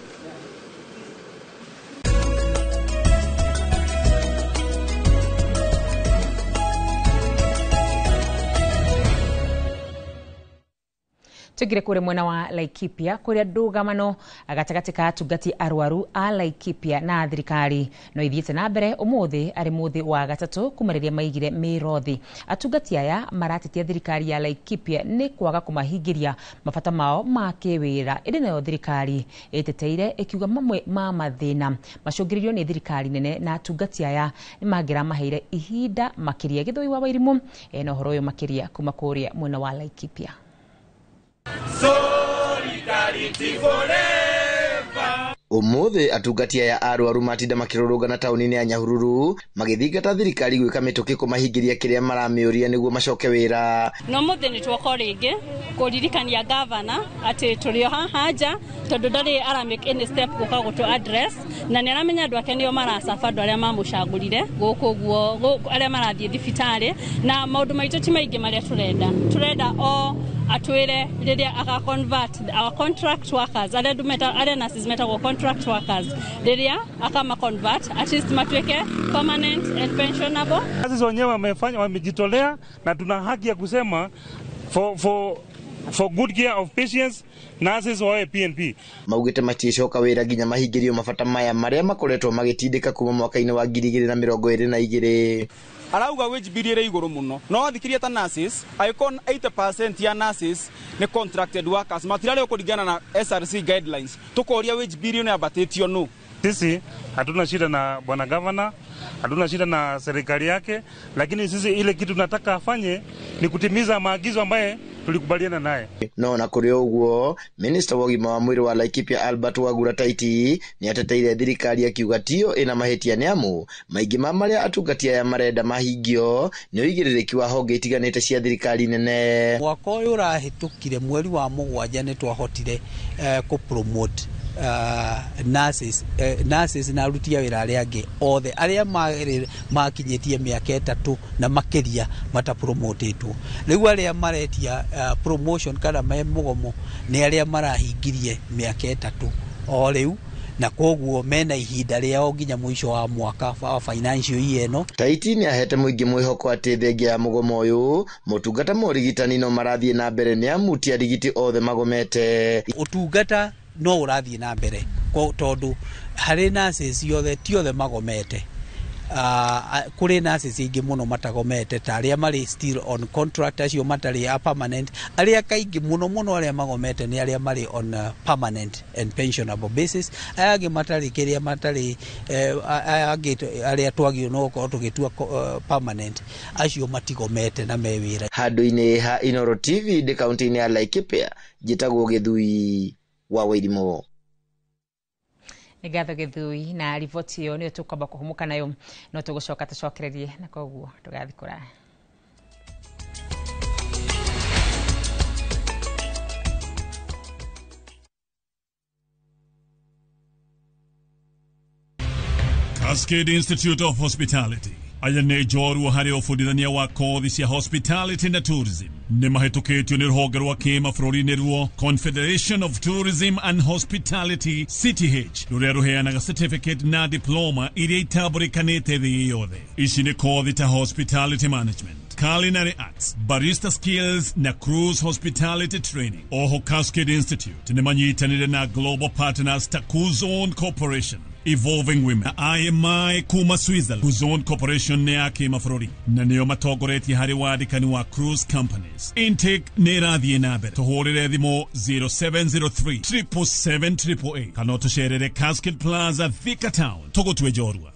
Tugire kuri mwena wa Laikipia kuria ndũgamano gatagatĩ ka atungati arwaru a Laikipia na thirikari no ithiĩte na mbere ũmũthĩ arĩ mũthĩ wa gatatũ kuma rĩrĩa maigire mĩrothi. Atungati aya maratetia thirikari ya Laikipia nĩ kwaga kũmahingĩria mabata mao ma kĩwĩra, ĩndĩ nayo thirikari ĩteteire ĩkiuga mamwe ma mathĩna macũngĩrĩirio nĩ thirikari nene na atungati aya nĩ mangĩramaheire ihinda makĩria. Gĩthũi wa Wairimũ ena ũhoro ũyũ makĩria kuma kũrĩa mwena wa Laikipia. Solidarity forever. Umuthi atungati aya arwaru matinda makirurungana tauni-inĩ ya Nyahururu magĩthingata thirikari gwĩka mĩtũkĩ kũmahingĩria kĩrĩa maramĩũria nĩguo macoke wĩra. No mũthĩ nĩ twoka rĩngĩ kũririkania gavana atĩ tũrĩ o haha nja tondũ ndarĩ ara make any step gũka gũtũ address, na nĩ aramenya andũ ake nĩo maracaba andũ arĩa mamũcagũrire gũkũ ũguo arĩa marathiĩ thibitarĩ, na maũndũ maitũ ti maingĩ marĩa tũrenda. Tũrenda o atwire rĩrĩa aka convert our contract workers arĩa nurses metagwo contract workers, rĩrĩa akama convert at least matuĩke permanent and pensionable. Sisi wenyewe wamefanya, wamejitolea, na tuna haki ya kusema for good care of patients, nurses wawe PNP. Maugĩte matiĩcoka wĩra nginya mahingĩrio mabata maya marĩa makoretwo magĩtindĩka kuma mwaka-inĩ wa 2022. Arauga wage bill ĩrĩ igũrũ mũno, no thikiria ta nurses angĩkorwo 80% ya nurses nĩ contracted workers matirarĩ kũringana na SRC guidelines, tũkoria wage bill ĩno yambatĩtio nũ? Sisi hatuna shida na bwana governor, hatuna shida na serikali yake, lakini sisi ile kitu tunataka afanye ni kutimiza maagizo ambaye tulikubaliana naye. No na kũrĩ ũguo, Minister wa ũgima wa mwĩrĩ wa Laikipia Albert Wagura Taiti nĩ ateteire thirikari akiuga tiyo ĩna mahĩtia nĩ amu maingĩ ma marĩa atungati aya marenda mahingio nĩ ũigĩrĩrĩki wa honge itiganĩte cia thirikari nene. Mwaka ũyũ ũrahĩtũkire mweri wa mũgwanja nĩ twahotire kũ promote nurses na aruti a wĩra arĩa angĩ othe arĩa makinyĩtie mĩaka 3 na makĩria matapromotetwo. Rĩu arĩa maretia promotion kana me mũgomo nĩ arĩa marahingirie mĩaka 3 o rĩu, na koguo mena ihinda rĩao nginya mũico wa mwaka wa financial year ĩno. Taiti nĩ ahete mũingĩ mwĩhoko atĩ thengia ya mũgomo ũyũ motungata ma ũrigitani no marathiĩ na mbere nĩ amu ti arigiti othe magomete. Ũtungata no ũrathiĩ na mbere tondũ harĩ nurses othe ti othe magomete. Kũrĩ nurses aingĩ mũno matagomete ta arĩa marĩ still on contract, acio matarĩ a permanent. Arĩa kaingĩ mũno mũno arĩa magomete nĩ arĩa marĩ on permanent and pensionable basis. Aya angĩ matarĩ kĩrĩa matarĩ aya angĩ arĩa twagĩrĩirwo no gũkorwo tũgĩtua permanent, acio matigomete na me wĩra. Handũ-inĩ ha Inooro TV ndĩ kaunti-inĩ ya Laikipia, njĩtagwo Gĩthui wa Wairimũ. Nĩ ngatho Gĩthui na riboti ĩyo nĩyo tũkwamba kũhũmũka nayo, no tũgũcoka tũcokererie na koguo ndũgathiĩ kũraya. Cascade Institute of Hospitality aya nĩ njorua harĩ ũbundithania wa kothi cia hospitality na tourism nĩ mahĩtũkĩtio nĩ rũhonge rwa kĩmabũrũri nĩruo Confederation of Tourism and Hospitality CTH rũrĩa rũheanaga certificate na diploma iria itambũrĩkanĩte thĩ yothe. Ici nĩ kothi ta hospitality management, culinary arts, barista skills na cruise hospitality training. Oho Cascade Institute nĩ manyitanĩire na global partners ta Kuzon Corporation, Evolving Women, IMI kuma Switzerland. Kuzon Corporation nĩ ya kĩmabũrũri na nĩo matongoretie harĩ wandĩkani wa cruise companies. Intake nĩ ĩrathiĩ na mbere. Tũhũrĩre thimũ 0703 777 888 kana ũtũcerere Cascade Plaza, Thika Town. Tũgũtue njorua.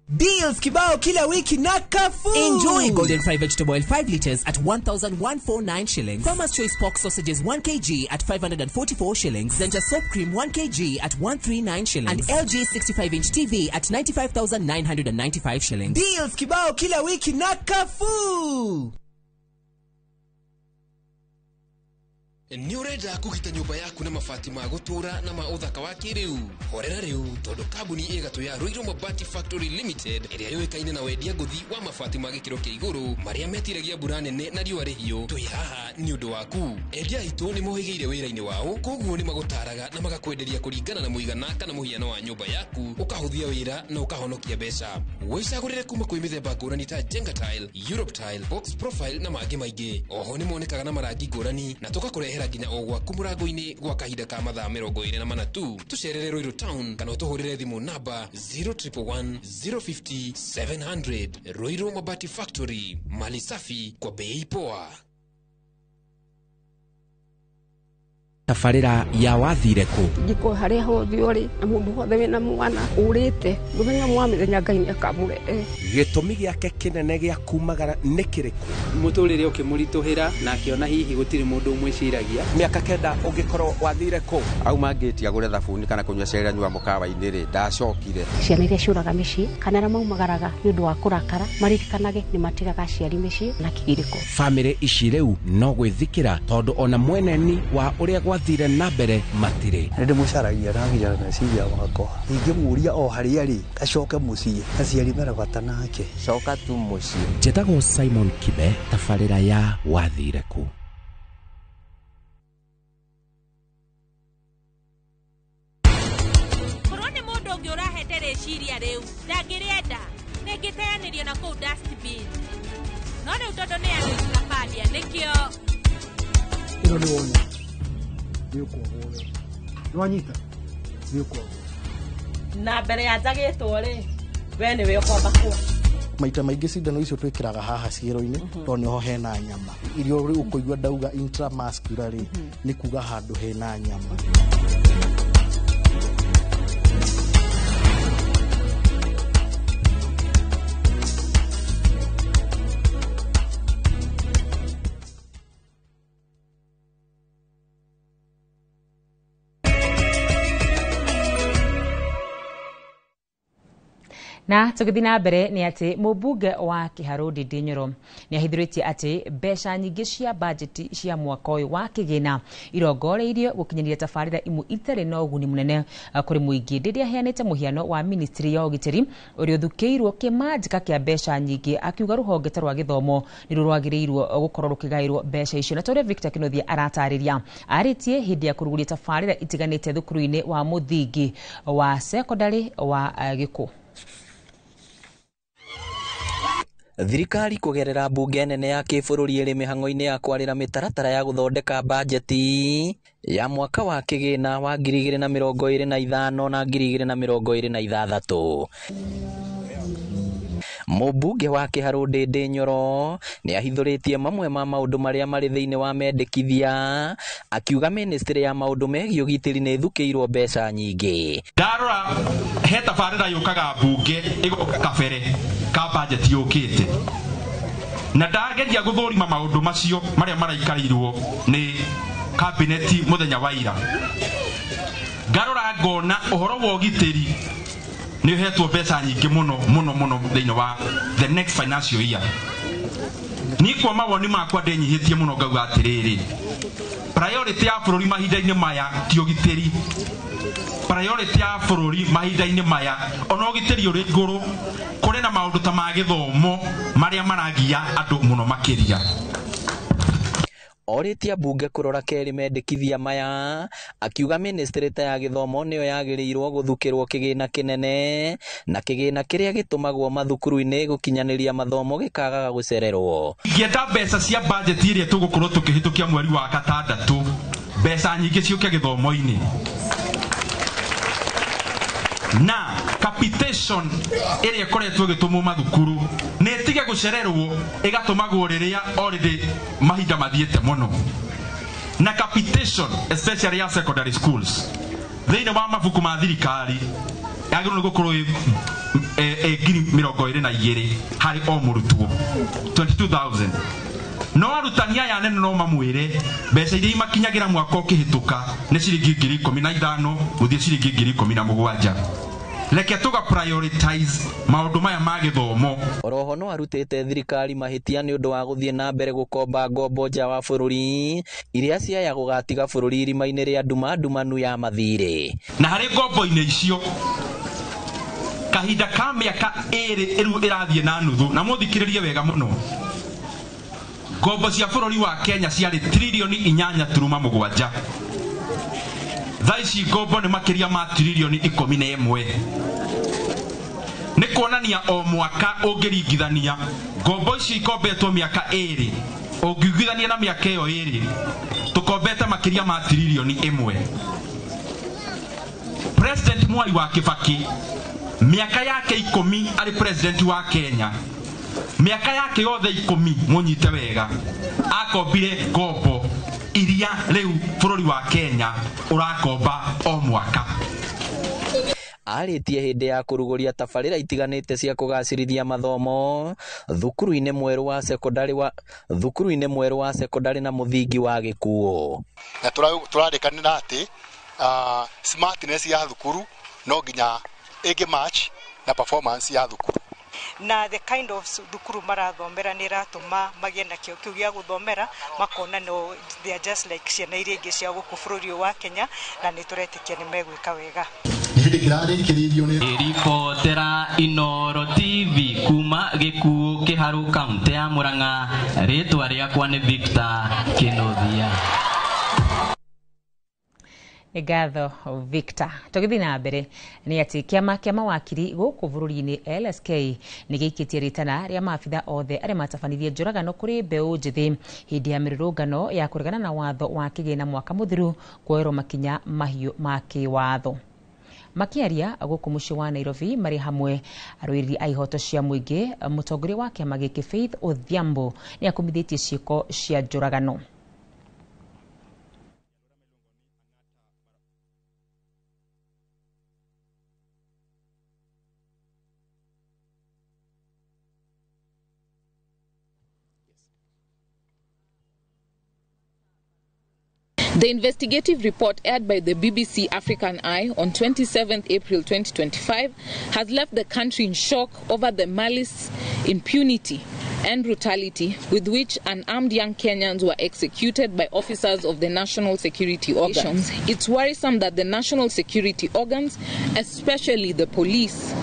Deals kibao kila wiki na Carrefour. Enjoy Golden Fry vegetable oil 5 liters at 1,149 shillings. Farmer's Choice pork sausages 1 kg at 544 shillings. Zenta soap cream 1 kg at 139 shillings. And LG 65-inch TV at 95,995 shillings. Deals kibao kila wiki na Carrefour. Nĩ ũrenda kũgita nyũmba yaku na mabati ma gũtũũra na ma ũthaka wa kĩrĩu? Horera rĩu, tondũ kambuni ĩ gatũ ya Ruiru Mabati Factory Limited ĩrĩa yũĩkaine na wendia ngũthi wa mabati ma gĩkĩro kĩa igũrũ marĩa metiragia mbura nene na riũa rĩhiũ, twĩ haha nĩ ũndũ waku. Endia aitũ nĩ mohĩgĩire wĩra-inĩ wao, koguo nĩ magũtaraga na magakwenderia kũringana na mũigana kana mũhiano wa nyũmba yaku, ũkahũthia wĩra na ũkahonokia mbeca. Wĩcagũrĩre kuma kwĩ mĩthemba ngũrani ta Jenga Tile, Europe Tile, Box Profile na mangĩ maingĩ. Oho nĩ monekaga na marangi ngũrani na tũgakũrehera nginya o gwaku mũrango-inĩ gwa kahinda ka mathaa 24 tu. Tũcerere Ruiru Town kana ũtũhũrĩre thimũ namba 0111 050 700. Ruiru Mabati Factory, mali safi kwa bei poa. Tabarĩra ya wathire kũ? Njiko harĩa hothe ũrĩ na mũndũ wothe wĩna mwana ũrĩte mũthenya mwa mĩthenya Ngai nĩakamũrehe. Gĩtũmi gĩake kĩnene gĩa kumagara nĩ kĩrĩkũ? Mũtũrĩre ũkĩmũritũhĩra na akĩona hihi gũtirĩ mũndũ ũmwĩciragia. Mĩaka 9 ũngĩkorwo wathire kũ? Auma ngĩti agũre thabuni kana kũnyua cai anyua mũkawa-inĩ rĩ, ndacokire. Ciana iria ciũraga mĩciĩ kana arĩa maumagaraga nĩ ũndũ wa kũrakara maririkanage nĩ matigaga aciari mĩciĩ na kĩgirĩko. Bamĩrĩ ici rĩu no gwĩthikĩra tondũ ona mweneni wa ũrĩa gwathire na mbere matirĩ. Nĩ ndĩmũcaragia na nginya meciria makwa. Ingĩmũria o harĩa rĩ, acoke mũciĩ, aciari mena bata nake. Coka tu mũciĩ. Njĩtagwo Simon Kibe, tabarĩra ya wathire kũ? Korwo nĩ mũndũ ũngĩ ũrahete rĩciria rĩu ndangĩrĩenda, nĩngĩteanĩrio na kũu dustbin. No rĩu tondũ nĩ andũ Kapadia nĩkĩo ĩno nĩ wona nĩ ũkwagwo we nĩ wanyita nĩ ũkwagwo. Na mbere ya njagĩtwo rĩ, we nĩwe ũkwamba kuo. Maita maingĩ cindano icio twĩkĩraga haha ciĩro-inĩ tondũ nĩho hena nyama. Irio rĩu ũkũigua ndauga intramuscular rĩ, nĩ kuga handũ hena nyama. Na tũgĩthiĩ na mbere nĩ atĩ mũmbunge wa Kĩharũ Ndindi Nyoro nĩ ahithũrĩtie atĩ mbeca nyingĩ cia bajeti cia mwaka ũyũ wa kĩgĩna irongoreirio gũkinyanĩria tabarĩra imwe itarĩ na ũguni mũnene kũrĩ mũingĩ. Ndindi aheanĩte mũhiano wa ministry ya ũgitĩri ũrĩa ũthukĩirwo kĩmanjĩka kĩa mbeca nyingĩ, akiuga rũhonge ta rwa gĩthomo nĩruo rwagĩrĩirwo gũkorwo rũkĩgaĩrwo mbeca icio. Na ta ũrĩa Victor Kĩnuthia aratarĩria, arĩtie hĩndĩ ya kũrugũria tabarĩra itiganĩte thukuru-inĩ wa mũthingi wa secondary wa Gĩkũ. Thirikari kũgerera mbunge nene ya kĩbũrũri ĩrĩ mĩhang'o-inĩ ya kwarĩra mĩtaratara ya gũthondeka bajeti ya mwaka wa kĩgĩna wa 2025 na 2026. Mũmbunge wa Kĩharũ Ndindi Nyoro nĩ ahithũrĩtie mamwe ma maũndũ marĩa marĩ thĩinĩ wa mendekithia, akiuga ministry ya maũndũ megiĩ ũgitĩri nĩ ĩthukĩirwo mbeca nyingĩ. Ndarora he tabarĩra yũkaga mbunge ĩgoka kabere ka budget yũkĩte, na ndageria gũthũrima maũndũ macio marĩa maraikarĩirwo nĩ kabineti mũthenya wa ira, ngarora ngona ũhoro wa ũgitĩri nĩ ũhetwo mbeca nyingĩ mũno mũno mũno thĩinĩ wa the next financial year. Niĩ kwa mawoni makwa ndĩnyihĩtie mũno ngauga atĩrĩrĩ, priority ya bũrũri mahinda-inĩ maya ti ũgitĩri. Priority ya bũrũri mahinda-inĩ maya ona ũgitĩri ũrĩ igũrũ, kũrĩ na maũndũ ta ma gĩthomo marĩa maragia andũ mũno makĩria. Orĩtie mbunge kũrora kerĩ mendekithia maya, akiuga ministry ta ya gĩthomo nĩyo yagĩrĩirwo gũthukĩrwo kĩgĩna kĩnene na kĩgĩna kĩrĩa gĩtũmagwo mathukuru-inĩ gũkinyanĩria mathomo gĩkagaga gũcererwo. Ingĩenda mbeca cia budget iria tũgũkorwo tũkĩhĩtũkia mweri wa gatandatũ, mbeca nyingĩ ciũke gĩthomo-inĩ na capitation ĩrĩa ĩkoretwo ĩgĩtũmwo mathukuru nĩ ĩtige gũcererwo, ĩgatũmagwo rĩrĩa already mahinda mathiĩte mũno. Na capitation especially ya secondary schools thĩinĩ wa mabuku ma thirikari yagĩrĩirwo nĩ gũkorwo ĩ 22,000 harĩ o mũrutwo, 22,000. No arutani aya anene no mamwĩre mbeca iria imakinyagĩra mwaka ũkĩhĩtũka nĩ ciringi 15,000 gũthiĩ ciringi 17,000. Reke tũga prioritize maũndũ maya ma gĩthomo. Oroho no arutĩte thirikari mahĩtia nĩ ũndũ wa gũthiĩ na mbere gũkomba ngombo nja wa bũrũri iria ciaya gũgatiga bũrũri irima-inĩ rĩa nduma ndumanu ya mathirĩ. Na harĩ ngombo-inĩ icio kahinda ka mĩaka ĩrĩ ĩru ĩrathiĩ na nuthu, na mũthikĩrĩrie wega mũno, ngombo cia bũrũri wa Kenya ciarĩ tririoni 8.7. Thaa ici ngombo nĩ makĩria ma tririoni 11. Nĩ kuonania o mwaka ũngĩringithania ngombo ici ikombetwo mĩaka 2, ũngĩiguithania na mĩaka ĩyo 2, tũkombete makĩria ma tririoni 1. President Mwai wa Kibaki mĩaka yake 10 arĩ president wa Kenya, mĩaka yake yothe 10 mũnyite wega, akombire ngombo iria rĩu bũrũri wa Kenya ũrakomba o mwaka. Arĩtie hĩndĩ ya kũrugũria tabarĩra itiganĩte cia kũgacĩrithia mathomo thukuru-inĩ mwerũ wa sekondari wa thukuru-inĩ mwerũ wa sekondari na mũthingi wa Gĩkuũ. Na tũrarĩkanĩra atĩ smartness ya thukuru no nginya ĩngĩ match na performance ya thukuru. Na the kind of thukuru marathomera nĩ ĩratũma magĩe na kĩo kĩu gĩa gũthomera, makona no they are just like ciana iria ingĩ cia gũkũ bũrũri ũyũ wa Kenya, na nĩ tũretĩkia nĩ megwĩka wega. Ribotera Inoro TV kuma Gĩkuũ Kĩharũ kaunti ya Murang'a, rĩtwa rĩakwa nĩ Victor Kĩnuthia. Ngatho Victor. Tũgĩthiĩ na mbere nĩ atĩ kĩama kĩa mawakiri gũkũ bũrũri-inĩ LSK nĩ gĩikĩtie rĩtana rĩa maabitha othe arĩa matabanirie njũragano kũrĩ mbeũ njĩthĩ hĩndĩ ya mĩrũrũngano ya kũregana na watho wa kĩgĩna mwaka mũthiru kuoerwo makinya mahiũ ma kĩwatho. Makĩaria gũkũ mũciĩ wa Nairobi marĩ hamwe arũĩrĩri a ihoto cia mũingĩ, mũtongoria wa kĩama gĩkĩ Faith Odhiambo nĩ akumithĩtie ciĩko cia njũragano. The investigative report aired by the BBC African Eye on 27 April 2025 has left the country in shock over the malice, impunity and brutality with which unarmed young Kenyans were executed by officers of the national security organs. It's worrisome that the national security organs, especially the police,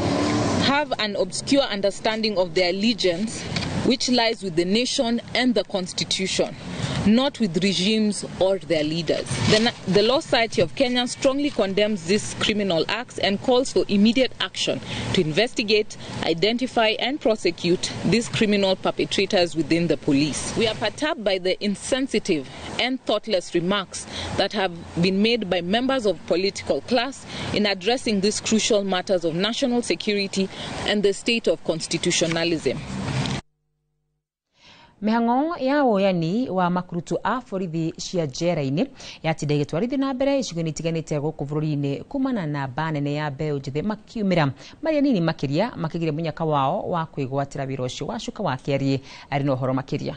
have an obscure understanding of their allegiance, which lies with the nation and the constitution, not with regimes or their leaders. The Law Society of Kenya strongly condemns these criminal acts and calls for immediate action to investigate, identify and prosecute these criminal perpetrators within the police. We are perturbed by the insensitive and thoughtless remarks that have been made by members of political class in addressing these crucial matters of national security and the state of constitutionalism. Mĩhang'o ya woyani wa makurutu a borithi cia njera-inĩ yatinda ĩgĩtwarithio na mbere icigo-inĩ itiganĩte gũkũ bũrũri-inĩ kumana na mba nene ya mbeũ njĩthĩ makiumĩra marĩa nini makĩria makĩgiria mũnyaka wao wa kwĩgwatĩra wĩra ũcio. Wacuka wa Kĩariĩ arĩ na ũhoro makĩria.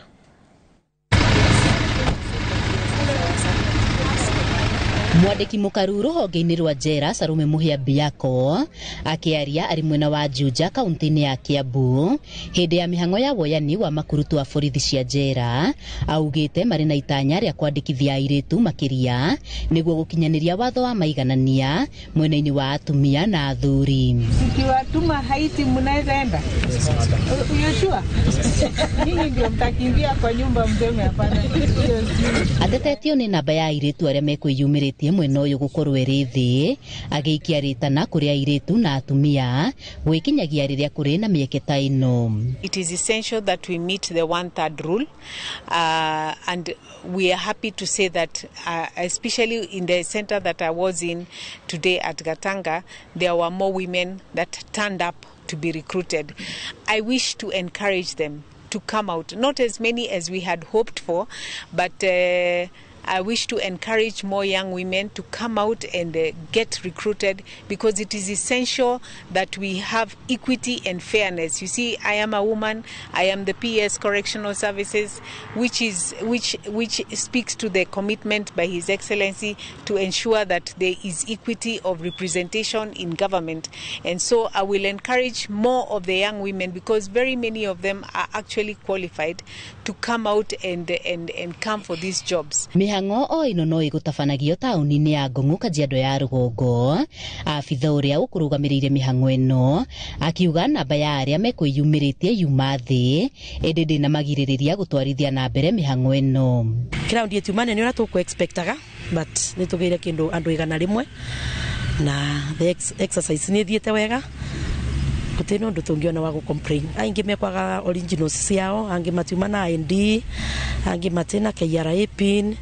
Mwandĩki mũkaru rũhonge-inĩ rwa njera Salome Mũhĩa Biako akĩaria arĩ mwena wa Juja kaunti-inĩ ya Kiambu hĩndĩ ya mĩhang'o ya woyani wa makurutu a borithi cia njera augĩte marĩ na itanya rĩa kwandĩkithia airĩtu makĩria nĩguo gũkinyanĩria watho wa maiganania mwena-inĩ wa atumia na athuri. Tukiwatuma Haiti mnaweza enda? Yoshua, nyinyi ndio mtakimbia kwa nyumba mseme hapana. Atetetio nĩ namba ya airĩtu arĩa mekwĩyumĩrĩtie mwena ũyũ gũkorwo ĩrĩ thĩ agĩikia rĩtana kũrĩ airĩtu na atumia gwĩkinyagia rĩrĩa kũrĩ na mĩeke ta ĩno. It is essential that we meet the 1/3 rule, and we are happy to say that especially in the center that I was in today at Gatanga, there were more women that turned up to be recruited. I wish to encourage them to come out, not as many as we had hoped for, but I wish to encourage more young women to come out and get recruited, because it is essential that we have equity and fairness. You see, I am a woman, I am the PS Correctional Services, which speaks to the commitment by His Excellency to ensure that there is equity of representation in government. And so I will encourage more of the young women, because very many of them are actually qualified to come out and come for these jobs. Mihango o ino no igutabanagio tauni-inĩ ya Ngong'u Kajiado ya rũgongo. Abitha ũrĩa ũkũrũgamĩrĩire mĩhang'o ĩno akiuga namba ya arĩa mekwĩyumĩrĩtie yuma thĩ ĩndĩ ndĩnamagirĩrĩria gũtwarithia na mbere mĩhang'o ĩno. Crowd yetu mane nĩ ũrĩa tũkũ-expectaga, but nĩ tũgĩire kĩndũ andũ 100 na the exercise nĩ ĩthiĩte wega. Gũtirĩ na ũndũ tũngĩona wa gũ-complain. Aingĩ mekwaga originals ciao, angĩ matiuma na ID, angĩ matina KRA pin,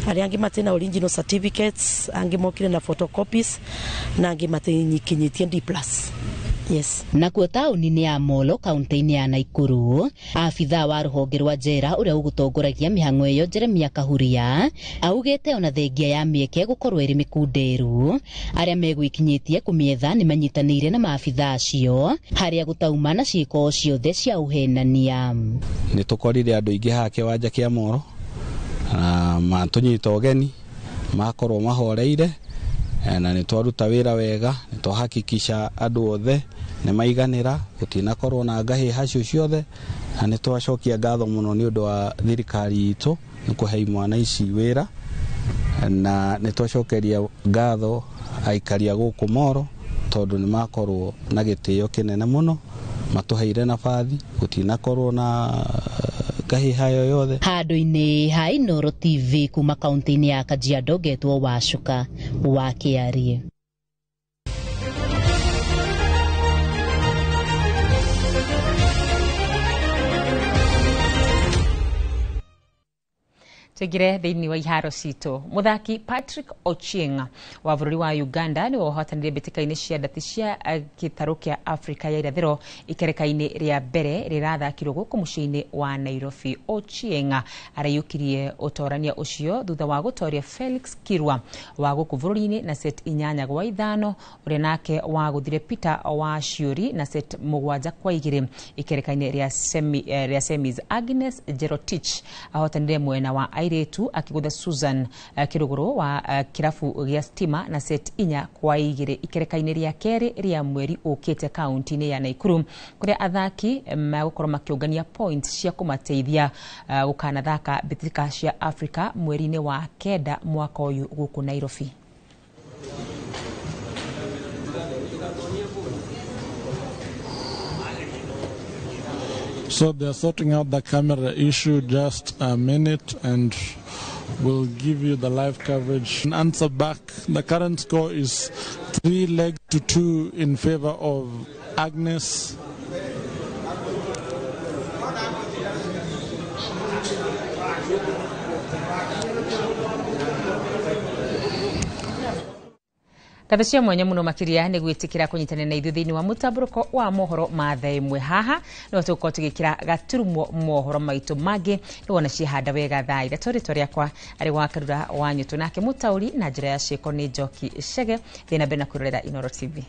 arĩa angĩ matina original certificates, angĩ mokire na photocopies, na angĩ matinyikinyĩtie D+. Yes. Nakuo taũni-inĩ ya Molo kaunti-inĩ ya Naikuru, abithaa wa rũhonge rwa njera ũrĩa ũgũtongoragia mĩhang'o ĩyo Jeremia Kahuria augĩte ona thengia ya mĩeke gũkorwo ĩrĩ mĩkunderu, arĩa megwĩkinyĩtie kũmĩetha nĩ manyitanĩire na maabithaa acio harĩa gũtauma na ciĩko ciothe cia ũhenania. Nĩ tũkorire andũ aingĩ haha kĩwanja kĩa Molo na matũnyita ũgeni, makorwo mahoreire na nĩ twaruta wĩra wega, nĩ twahakikisha andũ othe nĩ maiganĩra, gũtinakorwo na ngahĩha cio ciothe, na nĩ twacokia ngatho mũno nĩ ũndũ wa thirikari itũ nĩ kũhe imwana ici wĩra, na nĩ twacokeria ngatho aikari a gũkũ Moro tondũ nĩ makorwo na gĩtĩo kĩnene mũno, matũheire nabathi, gũtinakorwo na ngahĩha yoyothe. Handũ-inĩ ha Inooro TV kuma kaunti-inĩ ya Kajiado, ngetwo Wacuka wa Kĩarie. Tũingĩre thĩinĩ wa iharo citũ. Mũthaki Patrick Ochieng wa bũrũri wa Uganda nĩwe ũhotanire mbĩtĩka-inĩ cia ndati cia gĩtarũ kĩa Afrika ya irathĩro ikereka-inĩ rĩa mbere rĩrathakirwo gũkũ mũciĩ-inĩ wa Nairobi. Ochieng araiyũkirie ũtorania ũcio thutha wa gũtoria Felix Kirwa wa gũkũ bũrũri-inĩ na set 8-5, ũrĩa nake wagũthire Peter wa Shiori na set 7-2 ikereka-inĩ rĩa semis. Agnes Jerotich ahotanire mwena wa airĩtu akĩgũtha Susan Kĩrũgũrũ wa kĩrabu gĩa Stima na set 4-2 ikereka-inĩ rĩa kerĩ rĩa mweri ũkĩte kaunti-inĩ ya Naikuru, kũrĩa athaki megũkorwo makĩũngania points cia kũmateithia gũkanathaka mbĩtĩka cia Afrika mweri-inĩ wa 9 mwaka ũyũ gũkũ Nairobi. So they're sorting out the camera issue. Just a minute and we'll give you the live coverage. And answer back. The current score is 3-2 in favor of Agnes. Ngatho cia mwanya muno makiria nĩ gwĩtĩkĩra kũnyitanĩra na ithuĩ thĩinĩ wa mũtambũrũko wa mohoro ma thaa ĩmwe. Haha no tũgũkorwo tũgĩkĩra gaturumo mohoro maitũ mangĩ nĩwona ciehanda wega thaa 3. Rĩtwa rĩakwa arĩ wa Karura wa Nyũtũ, nake mũtaũri na njĩra ya ciĩko nĩ Njoki Chege. Thiĩ na mbere na kwĩrorera Inooro TV.